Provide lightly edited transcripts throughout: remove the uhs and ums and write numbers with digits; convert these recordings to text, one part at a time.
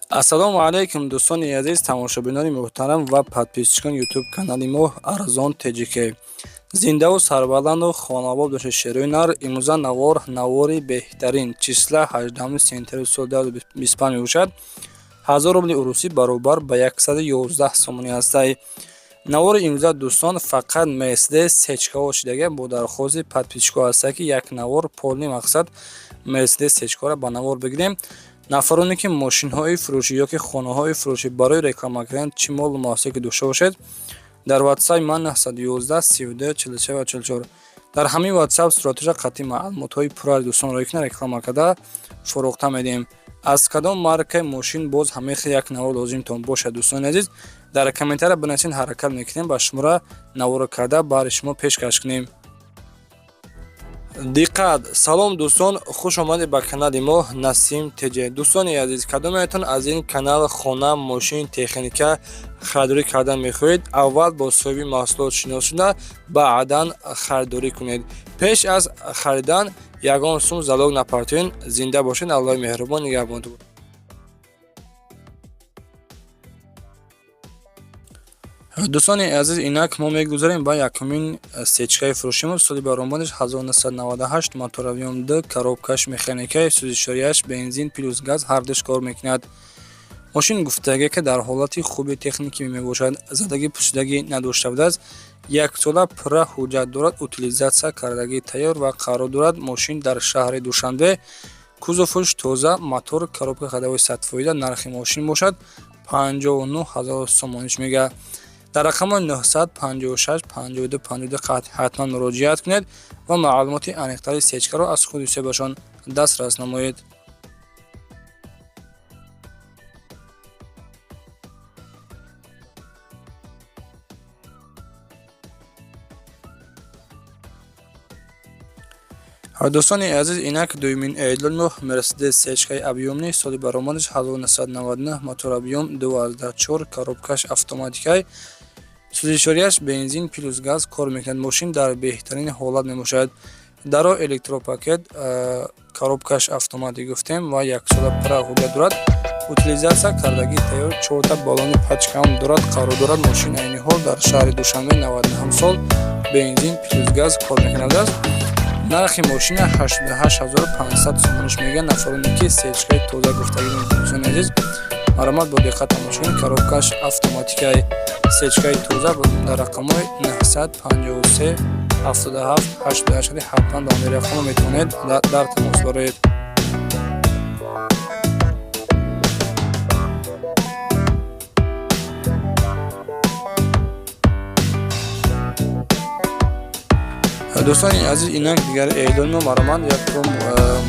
Ассалому алайкум, дӯстони азиз, тамошобинони муҳтарам ва подписчикони ютуб канали мо Арзон ТЖК. Зиндаву сарбаланду хонобод бошед, шерои нар. Имрӯза навор, навори беҳтарин, числа 18 сентябри соли 2025 мебошад. 1000 рубли урусӣ баробар ба 111 сомонӣ ҳастай. Навори имрӯза, дӯстон, фақат Мерседес сечкаҳо шидага бо дархости подписчикҳо ҳастад, ки як навор полный, мақсад, Мерседес сечкаҳоро ба навор бигирем. Нафароне ки мошинҳои фурӯшӣ ё ки хонаҳои фурӯшӣ барои реклама кардан, чӣ молу маҳсуле ки дошта бошед, дар ватсапи ман 911 32 44 44, дар ҳамин ватсап суратҳоша қатъи маълумотҳои пурраи дӯстон роӣ кунад, реклама карда фурӯхта медиҳем. Аз кадом маркаи мошин боз ҳамин хел як навор лозимтон бошад, дӯстони азиз, дар комментария бинависед, ҳаракат мекунем, ба шуморо навора карда баҳри шумо пешкаш кунем. Диққат! Салом, дӯстон, хуш омадед ба канали мо Насим ТЖ. Дӯстони азиз, кадометон аз ин канал хона, мошин, техника харидорӣ кардан мехоҳед, аввал бо соҳиби маҳсулот шинос шуда, баъдан харидорӣ кунед. Пеш аз харидан ягон сум залог напартоед. Зинда бошед, Аллоҳи меҳрубон нигаҳбонтон. Дӯстони азиз, инак мо мегузарем ба якумин сечкаи фурӯшимо. Соли баромадаш 1998, мотор объём д, коробкаш механикаи, сӯзишворияш бензин плюс газ, ҳардуш кор мекунад. Мошин гуфтагӣ ки дар ҳолати хуби техникӣ мебошад, задагӣ пӯшидагӣ надошта будааст, яксола пурра ҳуҷҷат дорад, утилизатсия кардагӣ тайёр ва қарор дорад мошин дар шаҳри Душанбе. Кузоваш тоза, мотор, коробка ходовой 100%. Нархи мошин бошад 59 ҳазор сомониш мега. Дар рақами 956 52 52 ҳатман муроҷиат кунед ва маълумоти аниқтари сечкаро аз худи соҳибашон дастрас намоед. Дӯстони азиз, инак дуюмин эълон: Мерседес сечкаи объёмный, соли баромадаш 1999, мотор объём 2.4, коробкаш автоматикай, сӯзишворияш бензин плюс газ кор мекунад. Мошин дар беҳтарин ҳолат мебошад. Даро электропакет, коробкаш автоматик гуфтем ва яксола пурра ҳуҷҷат дорад, утилизатсия кардагӣ тайёр, чорта баллони пачкаам дорад. Қарор дорад мошин айни ҳол дар шаҳри Душанбе, 99 сол, бензин плюс газ кор мекунадааст. Нархи мошина 88 500 сомониш мегӯяд. Нафароне ки сечкаи тоза гуфтагӣ, дӯстони азиз, марҳамат, бо диққат тамошо кунед. Коробкаш автоматикаи, сечкаи тоза. Дар рақамҳои 953 77 88 ҳатман ба ҳамин рақамро метавонед дар тамос бароед. Дӯстони азиз, инак дигар эълони марҳамат, якум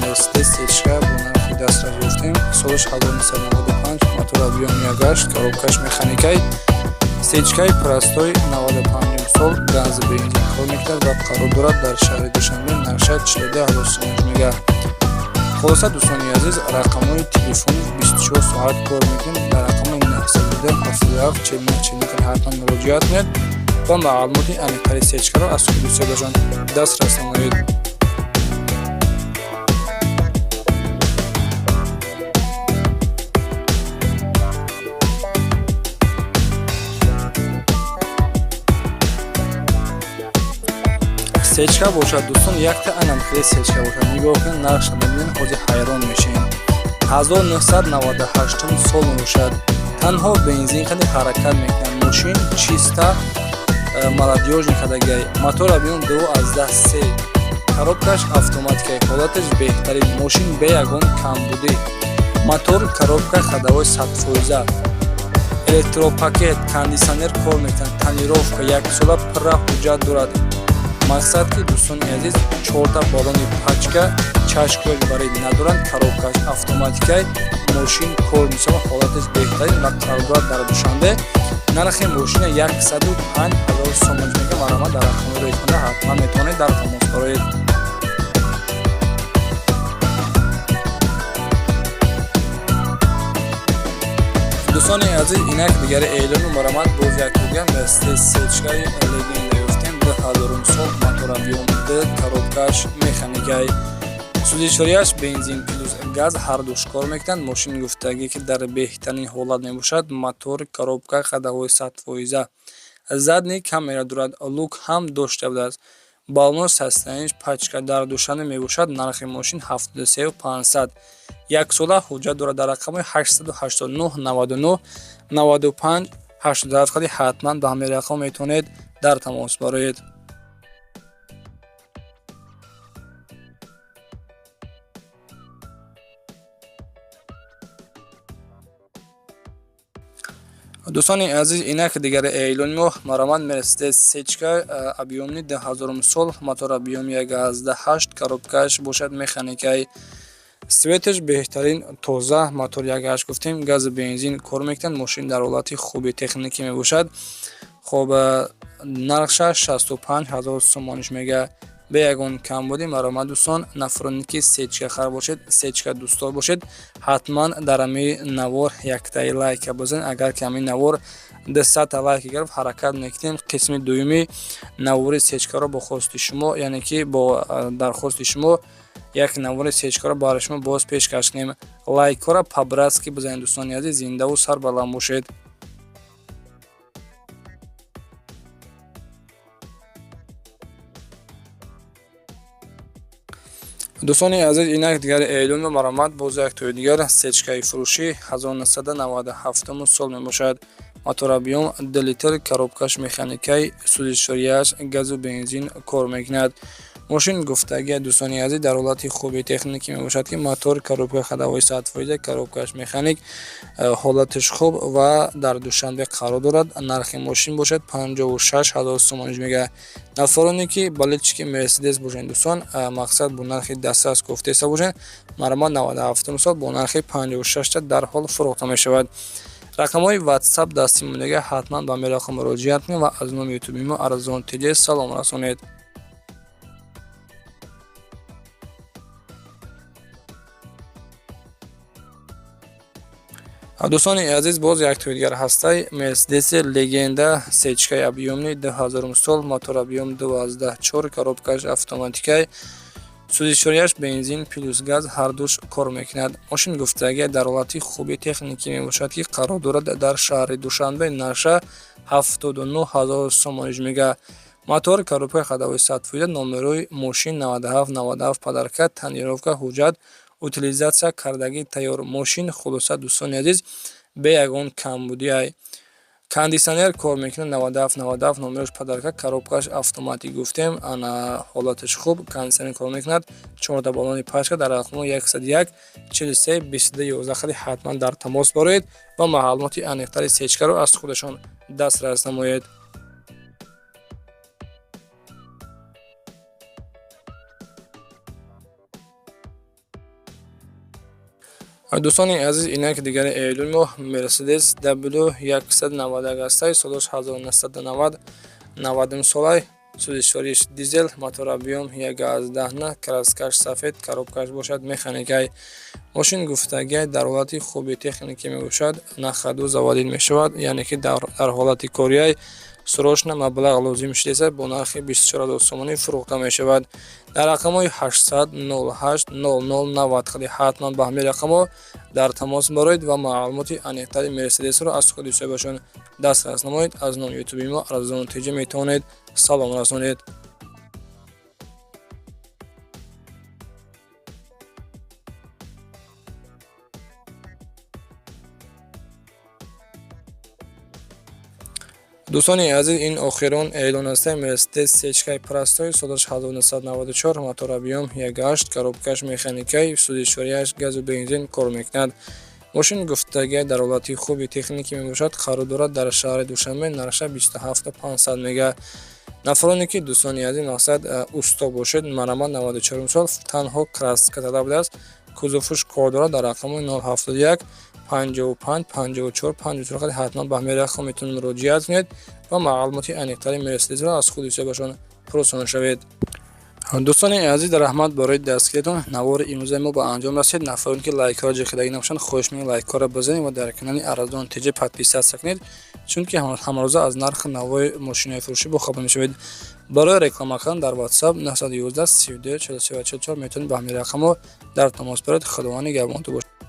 Мерседес сечка бо нархи дастрас ёфтем. Солаш 1995, мотор объём 1.8, коробкаш механикай, сечкаи простой, 95 сол, газ бензин кор мекунад ва қарор дорад дар шаҳри Душанбе. Нархша 42 ҳазор сомониш мега. Хулоса, дӯстони азиз, рақамҳои телефони 24 соат кор мекунад. Дар рақамҳои 902 77 49 49 ҳатман муроҷиат кунед ва маълумоти аниқтари сечкаро аз худи соҳибашон дастрас намоед. Сечка бошад, дӯстон, якта анам хеле сечка бошад. Нигоҳ кунед, нархша мебинед, ҳозир ҳайрон мешавем. 1998 сол мебошад, танҳо бензин хеле ҳаракат мекунад. Мошин чиста, молодёжный кардагиай, мотор объём 2.3, коробкаш автоматикай, ҳолаташ беҳтарин, мошин бе ягон камбудӣ, мотор, коробка ходовой 100%, электропакет, кондитсионер кор мекунад, тонировка, яксола пурра ҳуҷҷат дорад. Мақсад ки, дӯстони азиз, чорта баллони пачка, чашкиёш барои надоранд, коробкаш автоматикай, мошин кор мешавад, ҳолаташ беҳтарин ва қарор дорад дар Душанбе. Нархи мошина 105 ҳазор сомон мега. Марҳамат, дар рақамҳои рӯйхона ҳатман метавонед дар тамос бароед. Дӯстони азиз, инак дигари эълону марҳамат, боз як дигар Мерседес сечкаи легенда ёфтем, 2000 сол, мотор объём д, коробкаш механикай. Сӯзишвориаш бензин плюс газ ҳар душ кор мекунанд. Мошин гуфтагӣ ки дар беҳтарин ҳолат мебошад. Мотор, коробка ходовой 100%. Задний камера дорад, люк ҳам дошта будааст. Баллон состояниш пачка дар Душанбе мебошад. Нархи мошин 73 500. Яксола ҳуҷҷат дорад. Дар рақамҳои 889 99 95 87 қади ҳатман ба ҳамин рақам метавонед дар тамос бароед. Дӯстони азиз, инак дигари эълони мо маромад Мерседес сечка объёмни 2000 сол, мотор объём 1,8, коробкааш бошад механикаи, светаш беҳтарин, тоза, мотор 1,8 гуфтем, газу бензин кор мекунад. Мошин дар ҳолати хуби техникӣ мебошад. Хоб, нархша 65 ҳазор сомониш мега, бе ягон камбудӣ. Маромад, дӯстон, нафароне ки сечка хар бошед, сечка дӯстдор бошед, ҳатман дар ҳамин навор яктаи лайка бизанед. Агар ки ҳамин навор 200 лайк гирифт, ҳаракат мекунем қисми дуюми навори сечкаро бо хости шумо, яъне ки бо дархости шумо як навори сечкаро барои шумо боз пешкаш кунем. Лайкҳоро по-братски бизанед, дӯстони азиз, зиндаву сарбаланд бошед. Дӯстони азиз, инак дигари эълон маромад боз як тои дигар сечкаи фурӯшӣ 1997 сол мебошад. Мотор объём 2 литр, коробкаш механикаи, сӯзишвориаш газу бензин кор мекунад. Мошин гуфтагӣ, дӯстони азиз, дар ҳолати хуби техникӣ мебошад, ки мотор, коробка ходовой 100%, коробкаш механик, ҳолаташ хуб ва дар Душанбе қарор дорад. Нархи мошин бошад 56 ҳазор сомониш мега. Нафароне ки болельщики Мерседес бошанд, дӯстон, мақсад бо нархи дастрас гуфтеста бошанд, марҳамат, 97 сол бо нархи 56 дарҳол фурӯхта мешавад. Рақамҳои WhatsApp дасти мондага, ҳатман ба ҳамин рақам муроҷиат кунед ва аз номи ютуби мо Арзон ТЖ салом расонед. Дӯстони азиз, боз як тои дигар ҳастай Мерседеси легенда сечкаи объёмни 2000 сол, мотор объём 2,4, коробкаш автоматикай, сӯзишвориаш бензин плюс газ ҳар душ кор мекунад. Мошин гуфтагӣ дар ҳолати хуби техникӣ мебошад, ки қарор дорад дар шаҳри Душанбе. Нарша 79 ҳазор сомониш мега. Мотор, коробка ходовой 100%, номерои мошин 97 97 подарка, тонировка, ҳуҷҷат утилизатсия кардагӣ тайёр. Мошин хулоса, дӯстони азиз, бе ягон камбудиай. Кондитсионер кор мекунад. 97 97 номерош подарка, коробкаш автоматик гуфтем, ана ҳолаташ хуб, кондитсионер кор мекунад, чорда баллони пачка. Дар рақамҳои 101 43 22 11 хади ҳатман дар тамос бароед ва маълумоти аниқтари сечкаро аз худашон дастрас намоед. Дӯстони азиз, инак дигари эълони мо Мерседес W191 ҳастай, солаш 1990 90 солай, сӯзишвориш дизел, мотор объём 1,9, краскаш сафед, коробкаш бошад механикай. Мошин гуфтагиай дар ҳолати хуби техникӣ мебошад, на ходу заводить мешавад, яъне ки дар ҳолати кориай. Срочно маблағ лозим шудеса, бо нархи 24 ҳазор сомонӣ фурӯхта мешавад. Дар рақамҳои 800 08 00 90 хади ҳатман ба ҳамин рақамҳо дар тамос бароед ва маълумоти аниқтари Мерседесро аз худи соҳибашон дастрас намоед. Аз номи ютуби мо Арзон ТЖ метавонед салом расонед. Дӯстони азиз, ин охирон эълон ҳастай Мерседес сечкаи простой, солаш 1994, мотор объём 1,8, коробкаш механикай, сӯзишвориаш газу бензин кор мекунад. Мошин гуфтагиай дар ҳолати хуби техникӣ мебошад, қарор дорад дар шаҳри Душанбе. Нархша 27 500 мега. Нафароне ки, дӯстони азиз, мақсад усто бошед, марҳамат, 94 сол, танҳо краска талаб будааст, кузовуш кор дорад. Дар рақамҳои 071 55 54 54 хади ҳатман ба ҳамин рақам метавонед муроҷиат кунед ва маълумоти аниқтари Мерседесро аз худи соҳибашон пурсон шавед. Дӯстони азиз, раҳмат барои дастгириятон. Навори имрӯзаи мо ба анҷом расид. Нафароне, ки лайкҳоро ҷиқидагӣ набошанд, хоҳиш мекунем, лайкҳоро бизанед ва дар канали Арзон ТЖ подписаться кунед, чунки ҳамарӯза аз нархи навои мошинои фурӯшӣ бохабар мешавед. Барои реклама кардан дар WhatsApp 911 32 43 44 метавонед ба ҳамин рақамҳо дар тамос баред. Худованд нигаҳбонтон бошад.